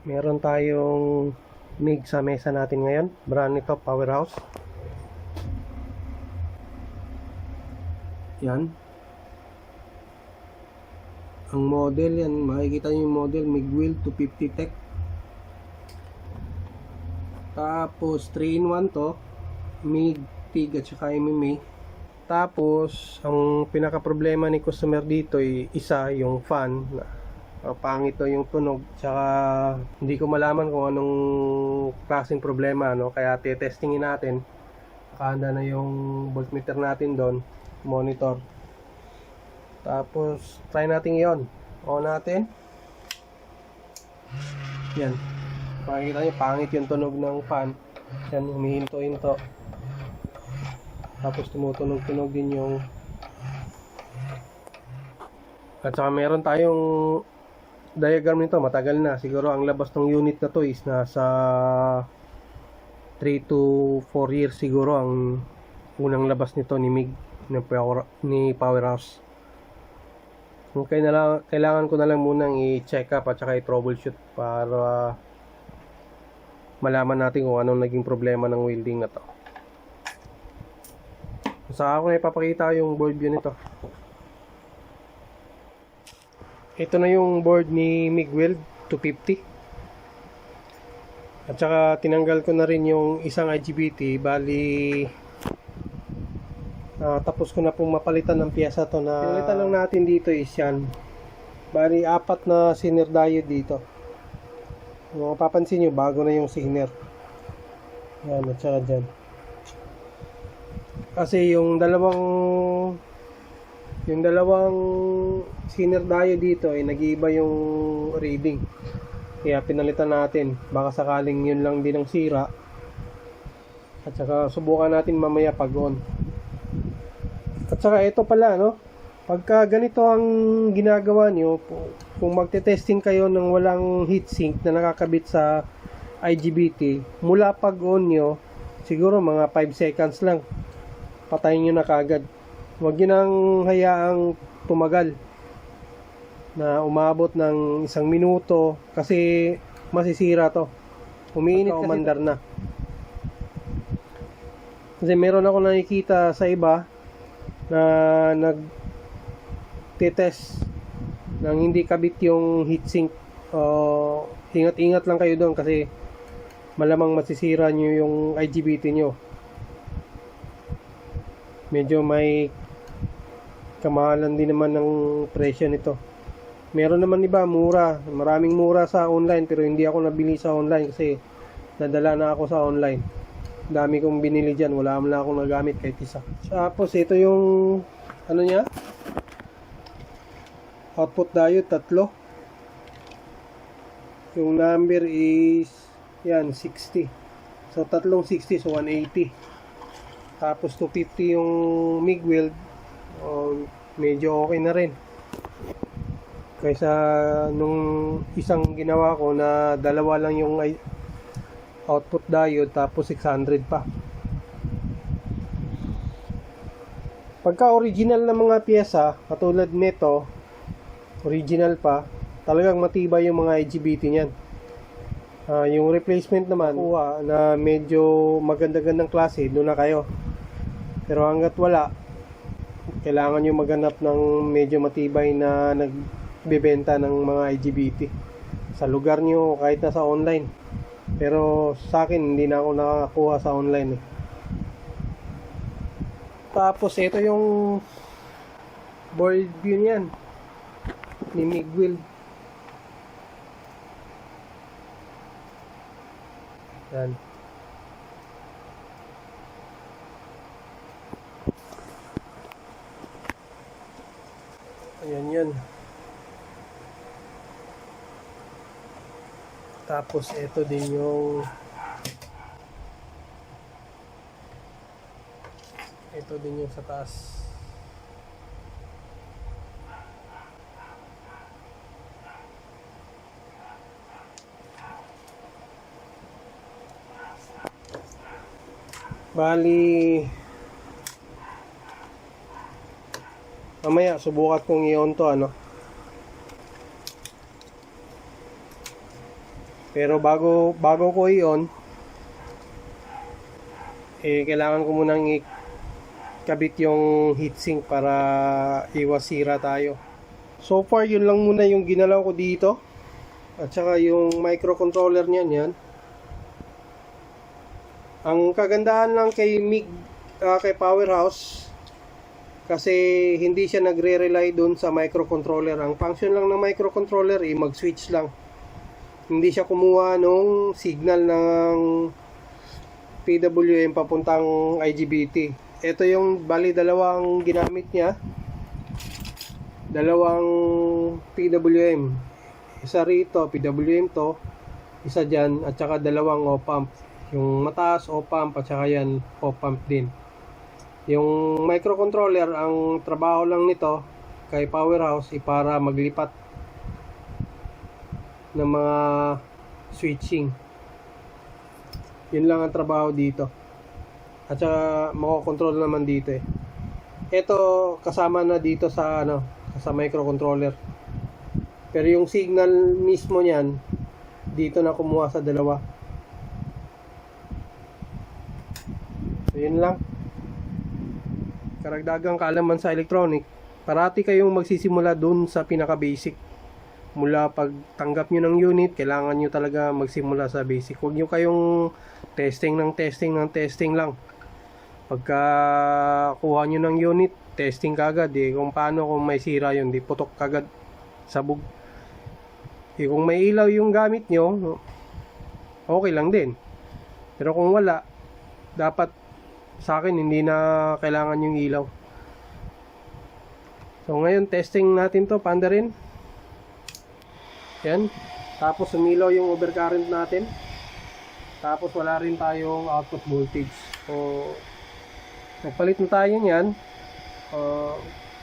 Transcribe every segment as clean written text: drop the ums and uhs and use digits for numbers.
Meron tayong MIG sa mesa natin ngayon. Brand nito, Powerhouse. Yan. Ang model yan, makikita nyo yung model, Migwell 250 Tech. Tapos 3-in-1 to, MIG, TIG at saka MMA. Tapos ang pinaka problema ni customer dito ay isa, yung fan. Pangit to yung tunog, tsaka hindi ko malaman kung anong klaseng problema, no? Kaya testingin natin. Nakahanda na yung voltmeter natin doon, monitor. Tapos try natin yon, on natin. Yan, makikita nyo pangit yung tunog ng fan. Yan, humihinto-hinto. Tapos tumutunog-tunog din yung, at saka meron tayong diagram nito, matagal na. Siguro ang labas ng unit na to is nasa 3 to 4 years siguro ang unang labas nito ni MIG, ni Powerhouse. Okay, kailangan ko na lang munang i-check up at saka i-troubleshoot para malaman natin kung anong naging problema ng welding na to. Saka ako na ipapakita yung board view nito. Ito na yung board ni Migwell 250. At saka tinanggal ko na rin yung isang IGBT. Bali tapos ko na pong mapalitan ng piyesa to. Na pinalitan lang natin dito is yan. Bali 4 na sinner diode dito. Kung mapapansin nyo, bago na yung sinner. Yan, at saka dyan. Kasi yung dalawang sinner diode dito ay nag-iiba yung reading. Kaya pinalitan natin. Baka sakaling yun lang din ang sira. At saka subukan natin mamaya pag on. At saka ito pala, no? Pagka ganito ang ginagawa nyo, kung magte-testing kayo ng walang heatsink na nakakabit sa IGBT, mula pag on nyo, siguro mga 5 seconds lang, patayin nyo na kagad. Huwag nyo nang hayaang tumagal na umabot ng 1 minuto kasi masisira to. Umiinit kasi umandar na. Kasi meron ako nakikita sa iba na nag-test nang hindi kabit yung heatsink. Ingat-ingat lang kayo doon kasi malamang masisira nyo yung IGBT nyo. Medyo may kamahalan din naman ng presyo nito. Meron naman iba mura, maraming mura sa online, pero hindi ako nabili sa online kasi nadala na ako sa online. Dami kong binili dyan, wala man akong nagamit kahit isa. Tapos ito yung ano niya, output diode 3. Yung number is yan 60. So tatlong 60, so 180. Tapos 250 yung Migwell, medyo okay na rin kaysa nung isang ginawa ko na dalawa lang yung output diode tapos 600 pa. Pagka original na mga pyesa katulad nito, original pa, talagang matibay yung mga IGBT niyan. Yung replacement naman na medyo maganda-gandang klase, doon na kayo. Pero hanggat wala, kailangan nyo maghanap ng medyo matibay na nagbebenta ng mga IGBT sa lugar nyo, kahit nasa online. Pero sa akin, hindi na ako nakakakuha sa online. Tapos ito yung board view niyan ni Migwell. Yan. Ayan yan. Tapos ito din yung sa taas. Bali mamaya subukan kong i-on to, ano. Pero bago ko i-on, kailangan ko munang ikabit yung heatsink para iwas sira tayo. So far, yun lang muna yung ginalaw ko dito. At saka yung microcontroller niyan yan. Ang kagandahan lang kay kay Powerhouse, kasi hindi siya nagre-rely doon sa microcontroller. Ang function lang ng microcontroller mag-switch lang. Hindi siya kumuha nung signal ng PWM papuntang IGBT. Ito yung bali dalawang ginamit niya. Dalawang PWM. Isa rito, PWM to. Isa dyan, at saka dalawang op-amp. Yung mataas op-amp at saka yan op-amp din. Yung microcontroller, ang trabaho lang nito kay Powerhouse para maglipat ng mga switching. Yun lang ang trabaho dito. At saka makokontrol naman dito eh. Ito kasama na dito sa sa microcontroller. Pero yung signal mismo niyan dito na kumuha sa dalawa. So yun lang. Karagdagang kaalaman sa electronic, parati kayong magsisimula dun sa pinaka-basic. Mula pagtanggap nyo ng unit, kailangan nyo talaga magsimula sa basic. Huwag nyo kayong testing lang. Pagka kuha nyo ng unit, testing kagad kung paano kung may sira yun, di putok kagad, sabog. Kung may ilaw yung gamit nyo, okay lang din. Pero kung wala, dapat sa akin hindi na kailangan yung ilaw. So ngayon testing natin to, panda rin. Yan. Tapos sumilaw yung overcurrent natin. Tapos wala rin tayong output voltage. So nagpalit na tayo niyan.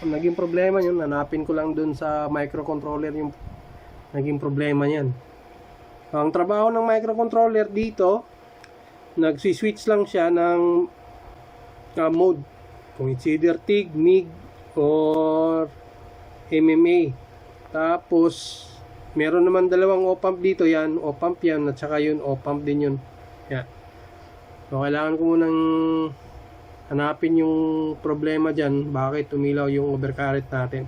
Ang naging problema yun, hanapin ko lang dun sa microcontroller yung naging problema niyan. Ang trabaho ng microcontroller dito, nagsi-switch lang siya ng mode, kung it's either TIG, MIG or MMA. Tapos meron naman dalawang op-amp dito, yan op-amp yan, at saka yun op-amp din yun. Yan. So kailangan ko munang hanapin yung problema dyan, bakit tumilaw yung overcurrent natin.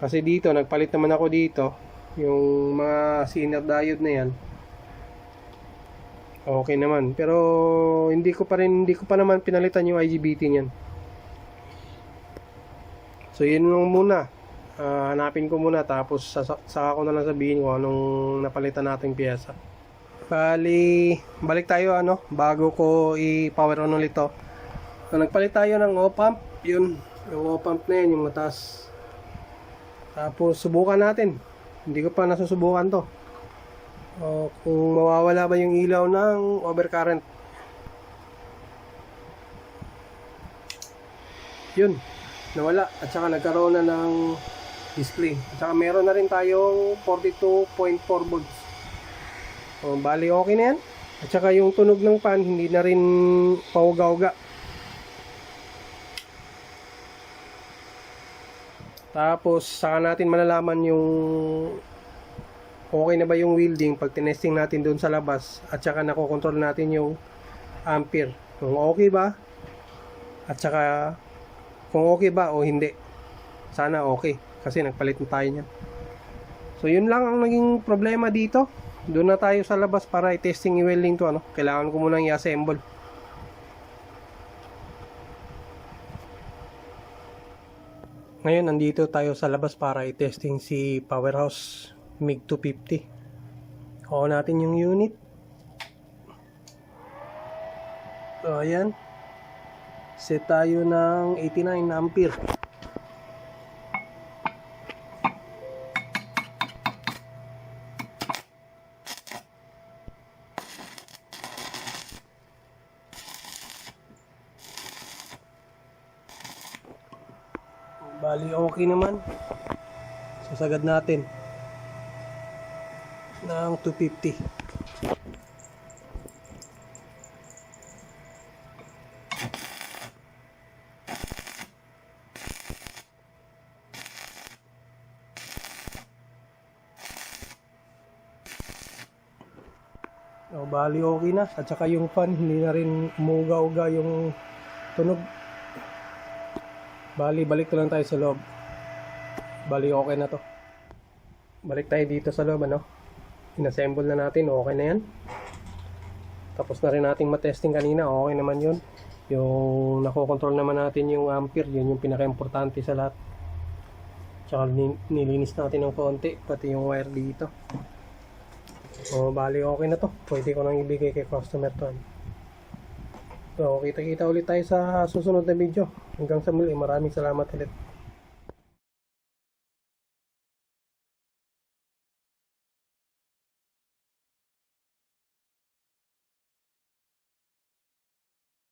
Kasi dito nagpalit naman ako dito yung mga Zener diode na yan, okay naman, pero hindi ko pa naman pinalitan yung IGBT niyan. So yun lang muna, hanapin ko muna, tapos saka ko na lang sabihin kung anong napalitan nating piyesa. Balik tayo bago ko i-power on ulit to. So, nagpalit tayo ng op-amp, yun yung op-amp na yun, yung mataas. Tapos subukan natin, hindi ko pa nasusubukan to. Kung mawawala ba yung ilaw ng overcurrent. Yun, nawala, at saka nagkaroon na ng display. At saka meron na rin tayong 42.4 volts. Bali okay na yan. At saka yung tunog ng fan hindi na rin pauga-uga. Tapos saka natin malalaman yung okay na ba yung wielding pag tinesting natin doon sa labas, at saka nakokontrol natin yung ampere, kung okay ba, at saka kung okay ba o hindi. Sana okay, kasi nagpalit na tayo niyan. So yun lang ang naging problema dito. Doon na tayo sa labas para i-testing i-welding to. Kailangan ko munang i-assemble. Ngayon nandito tayo sa labas para i-testing si Powerhouse MiG-250. On natin yung unit. So ayan, set tayo ng 89 ampere. Bali okay naman. Sasagad natin ng 250. So, bali okay na. At saka yung fan, hindi na rin umuga-uga yung tunog. Bali, balik ko lang tayo sa loob. Bali, okay na to. Balik tayo dito sa loob, ano? Inassemble na natin, okay na yan. Tapos na rin nating matesting kanina, okay naman yun. Yung nakokontrol naman natin yung ampere, yun yung pinaka-importante sa lahat. Tsaka nilinis natin ng konti, pati yung wire dito. So, bali okay na to. Pwede ko nang ibigay kay customer to. So, kita-kita ulit tayo sa susunod na video. Hanggang sa muli, maraming salamat ulit.